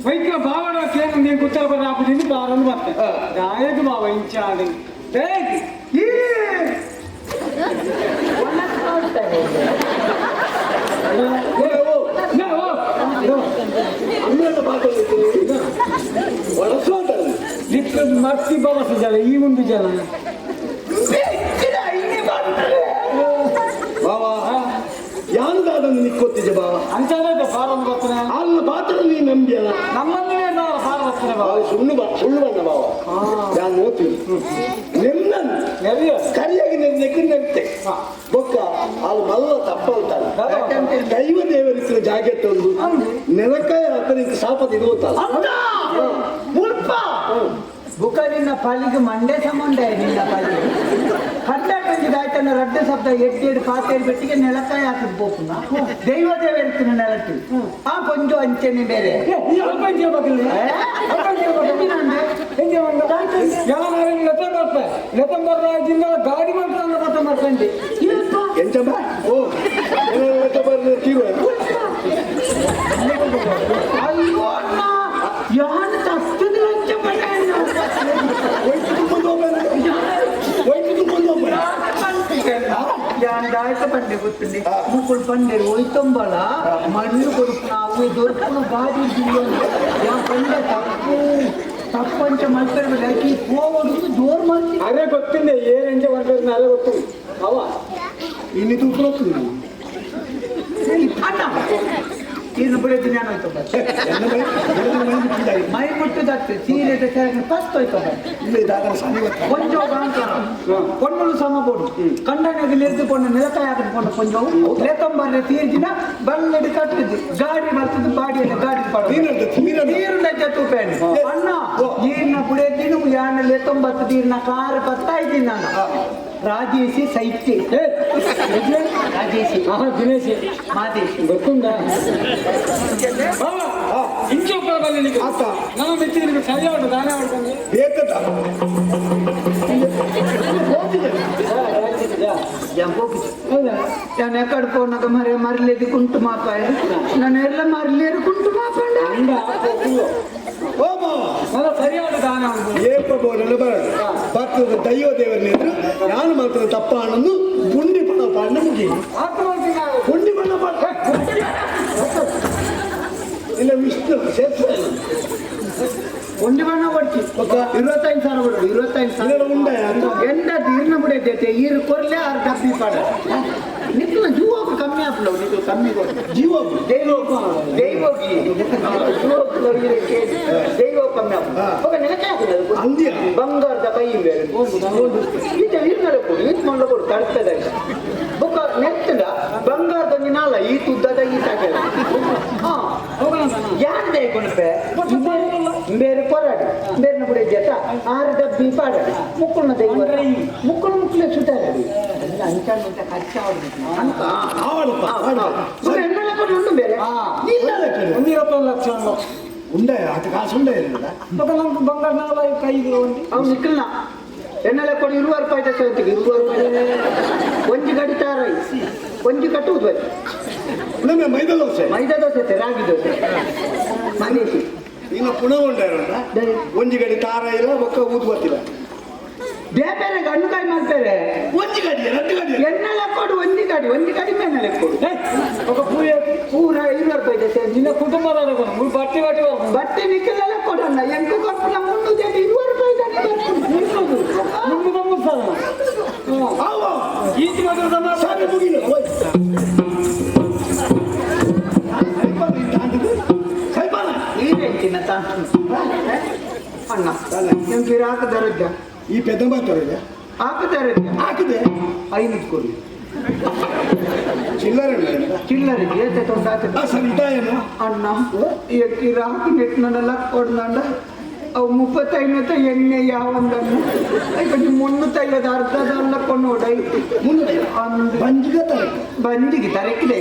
ವೈದ್ಯ ಭಾವನ ಕೇಂದ್ರ ನೀನು ಕುತ್ತರ ಬರ ಹಾಕುದಿನಿ ಬಾರನ್ನು ಬರ್ತೆ ದಾಯಕ ಬಾವ ಇಂಚಾಡಿ ಹೇಗೆ ಈ ಮರ್ತಿ ಬಾವಸ ಜನ ಈ ಒಂದು ಜನ ಬಾವ ಯಾನುದಾದನ್ನು ನಿಕ್ಕೊತ್ತಿಜ ಬಾವ ಅಂಚಾದ ಫಾರಂ ಬರ್ತಾನೆ ಅಲ್ಲ ಪಾತ್ರ ನೀ ನಂಬಿಯಲ್ಲ ನಮ್ಮನ್ನೇ ನಾವು ಫಾರಂ ಬರ್ತಾನೆ ಬಾವ ಸುಳ್ಳು ಬಾ ಸುಳ್ಳು ಬಣ್ಣ ಬಾವ ನಾನು ನೋಡ್ತೀನಿ ನಿನ್ನ ನೆರೆಯ ಕರಿಯಾಗಿ ನೆಕ್ಕೆ ನೆತ್ತೆ ಬೊಕ್ಕ ಅಲ್ಲಿ ಮಲ್ಲ ತಪ್ಪಲ್ತಾನೆ ದೈವ ದೇವರಿಕ್ಕಿನ ಜಾಕೆಟ್ ಒಂದು ನೆಲಕಾಯ ಅತನಿಗೆ ಸಾಪದ ಇದು ಗೊತ್ತಲ್ಲ ಮುಲ್ಪ ಬುಕ ನಿನ್ನ ಪಾಲಿಗೆ ಮಂಡೆ ಸಂಬಂಧ ನಿನ್ನ ಪಾಲಿಗೆ ಕಂಡ ಆಯ್ತನ ರಡ್ಡೆ ಶಬ್ದ ಎಡ್ಡೆಡ್ ಪಾತೇಡ್ ಬೆಟ್ಟಿಗೆ ನೆಲಕಾಯಿ ಹಾಕಿದ್ ಬೋಪುನ ದೈವ ದೇವ ಇರ್ತೀನಿ ನೆಲಟ್ಟು ಆ ಕೊಂಚ ಅಂಚೆನೆ ಬೇರೆ ಗಾಡಿ ಮಾಡ್ತಾನೆ ಬರ್ತಾ ಮಾಡ್ಕೊಂಡಿ ಎಂಚಮ್ಮ ಓ ತೀರುವ ಅಯ್ಯೋ ಅಣ್ಣ ಯಾನ್ ತಪ್ಪದ ಲಂಚ ವೈಟ್ ತುಂಬ ವೈಟ್ ತುಂಬ ಯಾನ್ ದಾಯಕ ಬಂಡೆ ಗೊತ್ತುಂಡೆ ಮುಕ್ಕುಳು ಬಂಡೆ ಒಯ್ತೊಂಬಲ ಮಣ್ಣು ಕೊಡುಪುನ ಅವು ದೊರಕುನ ಗಾಡಿ ಯಾ ಬಂಡೆ ತಪ್ಪು ತಪ್ಪಂಚ ಮಲ್ಪೆರ್ ಲೈಕ್ ಪೋವಡು ಜೋರ್ ಮಾಡ್ತಿ ಅರೆ ಗೊತ್ತಿಲ್ಲ ಏನೆಂಜ ಮಾಡ್ತಾರೆ ಅರೆ ಗೊತ್ತಿಲ್ಲ ಅವ ಇನ್ನು ತೂಕ ಅಣ್ಣ ಇನ್ನು ಬಿಡೋದು ನಾನು ಹೋಯ್ತೊಂಬ ಮೈ ಮುಟ್ಟುದತ್ತು ಸೀರೆ ಫಸ್ಟ್ ಹೋಯ್ತೊಂಬ ಕೊಂಚ ಕಾಂತಾರ ಕೊಣ್ಣಲು ಸಮ ಬೋಡು ಕಂಡನಿಗೆ ನಿಂತುಕೊಂಡು ನೆಲಕಾಯಿ ಹಾಕಿಕೊಂಡು ಕೊಂಚ ಲೇತಂಬರ್ರೆ ತೀರ್ಜಿನ ಬಲ್ಲೆಡು ಕಟ್ಟಿದ್ದು ಗಾಡಿ ಬರ್ತದೆ ಬಾಡಿಯಲ್ಲಿ ಗಾಡಿ ಪಡ ನೀರು ನಜ್ಜ ತೂಪೇನೆ ಅಣ್ಣ ನೀರಿನ ಪುಡಿಯದ್ದಿನು ಯಾನ ಲೇತೊಂಬತ್ತು ನೀರಿನ ಕಾರ್ ಬರ್ತಾ ಇದ್ದೀನಿ ನಾನು ರಾಜೇಶಿ ಸೈತಿ ರಾಜೇಶಿ ದಿನೇಶಿ ಮಾದೇಶಿ ಗೊತ್ತುಂಡ ಇಂಚು ಬರಲಿಕ್ಕೆ ಆತ. ನಮ್ಮ ಮೆಚ್ಚಿನ ಸರಿ ಉಂಟು ದಾನ ಮಾಡ್ಕೊಂಡು ಬೇಕದ ಹೌದಾ ನಾನು ಎಕ್ಕಡ ಪೋನಾಗ ಮರೆ ಮರಲೇದಿ ಕುಂಟು ಮಾಪಾಯ ನಾನು ಎಲ್ಲ ಮರಲೇರು ಕುಂಟು ಮಾಪಂಡ ಅಂಡ ಓ ಮಾವ ನನ್ನ ಸರಿಯಾದ ದಾನ ಉಂಟು ಏಪ ಬೋಡನ ಬರ ಭಕ್ತದ ದೈವ ದೇವರನ್ನೆದ್ರು ನಾನು ಮಾತ್ರ ತಪ್ಪ ಹಣ್ಣನ್ನು ಪುಂಡಿ ಪಣ ಪಾಂಡ ಮುಗಿ ಆತ್ಮಹತ್ಯೆ ಪುಂಡಿ ಪಣ ಪಾಂಡ ಇಲ್ಲ ವಿಷ್ಣು ಸೇರ್ಸ ಒಂದು ಬಣ್ಣ ಕೊಡ್ತಿ 25,000 ಕೊಡು 25,000 ಇದೆಲ್ಲ ಉಂಡೆ ಅಂತ. ಎಂಡ ದೀರ್ಣ ಬಿಡೈತೆ ಈರು ಕೊರ್ಲೆ ಆರು ಡಬ್ಬಿ ಪಾಡ ನಿಕ್ಲ ಜೀವಕ್ಕೆ ಕಮ್ಮಿ ಆಪ್ಲವು ನಿಕ್ಲು ಕಮ್ಮಿ ಕೊಡು ಜೀವ ದೈವೋಗಿ ದೈವೋಗಿ ಜೀವಕ್ಕೆ ದೈವ ಕಮ್ಮಿ ಆಪ್ಲ ఒక ನೆಲಕ್ಕೆ ಹಾಕುದು ಅಂದ್ಯ ಬಂಗಾರದ ಕೈ ಬೇರೆ ಈತ ಈರ್ನಡ ಕೊಡು ಈತ್ ಮಂಡ ಕೊಡು ತಡ್ತದ ಬೊಕ್ಕ ನೆತ್ತದ ಬಂಗಾರದ ನಾಲ ಈ ತುದ್ದದ ಈ ತಾಕೆದ ಹಾ ಯಾನ್ ದೈಕೊಣಪೆ ಬೇರೆ ಕೊರಾಡು ಬೇರೆ ಬಿಡ ಜತ ಆರು ಡಬ್ಬಿ ಪಾಡ ಮುಕ್ಕುಳ್ನ ದೈವ ಮುಕ್ಕುಳು ಮುಕ್ಕುಲೆ ಸುತ್ತಾರ ಅಂಚಾನ್ ಅಂತ ಖರ್ಚಾವಡ್ಬೇಕು ಅಂತ ಆವಡಪ್ಪ ಆವಡಪ್ಪ ಎಣ್ಣೆ ಕೊಡು ಉಂಡು ಬೇರೆ ನಿನ್ನ ಒಂದು 21 ಲಕ್ಷ ಉಂಟು ಉಂಡೆ ಆತ ಕಾಸು ಉಂಡೆ ಇರಲಿಲ್ಲ ఒక నాకు బంగారు నాలుగు ఐదు ఉంది ಅವ್ನು ನಿಕ್ಕಲ್ನ ಎಣ್ಣೆಲೆ ಕೊಡು ಇರುವ ರೂಪಾಯಿ ದಶವಂತಿಗೆ ಇರುವ ರೂಪಾಯಿ ಒಂಜಿ ಗಡಿ ತಾರೈ ಒಂಜಿ ಕಟ್ಟುವುದು ಬೈ ನಮ್ಮ ಮೈದಾ ದೋಸೆ ಮೈದಾ ದೋಸೆ ಅತ್ತೆ, ರಾಗಿ ದೋಸೆ ಮನೇಶಿ ಇನ್ನು ಪುನಃ ಉಂಡೆ ಇರೋಣ ಒಂಜಿ ಗಡಿ ತಾರ ಇಲ್ಲ ಒಕ್ಕ ಊದು ಗೊತ್ತಿಲ್ಲ ಬೇರೆ ಬೇರೆ ಗಣ್ಣುಕಾಯಿ ಮಾಡ್ತಾರೆ ಒಂಜಿ ಗಡಿ ಎರಡು ಗಡಿ ಎಣ್ಣೆಲೆ ಕೊಡು ಒಂಜಿ ಗಡಿ ಒಂಜಿ ಕಡಿಮೆ ಎಣ್ಣೆಲೆ ಕೊಡು ఒక పూజ ಪೂರ ಇರುವ ರೂಪಾಯಿ ದೋಸೆ నిన్న కుటుంబాల మూడు బట్టి బట్టి ಬಟ್ಟೆ ನಿಕ್ಕಲೆಲ್ಲ ಕೊಡಣ್ಣ ಎಂಟು ಕೊಟ್ಟು ಮುನ್ನೂರು ಜನ ಇರುವ ರೂಪಾಯಿ ತಾನೇ ಕೊಡ್ತೀನಿ. ముందు పంపిస్తాను ಆವ ఈతి మాత్రం ಸರಿ ಮುಗಿಲು ಓಯ್ ಸೈಪಾನ ಈ ತಾಂಡಿದ್ದು? ಸೈಪಾನ ನೀರೇ ತಿನ್ನ ತಾನು. ಅಣ್ಣ ನಿಮ್ಗೆ ಹಾಕದಾರಜ್ಜ ಈ ಪೆದ್ದ ಮಾತಾಡಿದೆ ಹಾಕದಾರಜ್ಜ ಹಾಕಿದೆ ಐನೂರು ಕೊಡಿ ಚಿಲ್ಲರೆ ಇಲ್ಲ ಎಂತ? ಚಿಲ್ಲರೆ ಏತೆ ತೊಂದಾತ ಆ ಸರಿ ಏನು ಅಣ್ಣ ರಾಕಿ ನೆಟ್ನಲ್ಲ ಕೊಡ್ನಂಡ ಅವು ಮುಪ್ಪತ್ತೈನೂತ ಎಣ್ಣೆ ಯಾವಂದನ್ನು కొంచెం ಮುನ್ನೂತ್ತೈವತ್ತು ಅರ್ಧದಲ್ಲ ಕೊಂಡು ಮುನ್ನೂರ ಅಂದು ಬಂಜಿಗ ತರಕ ಬಂಜಿಗೆ ತರಕಿದೆ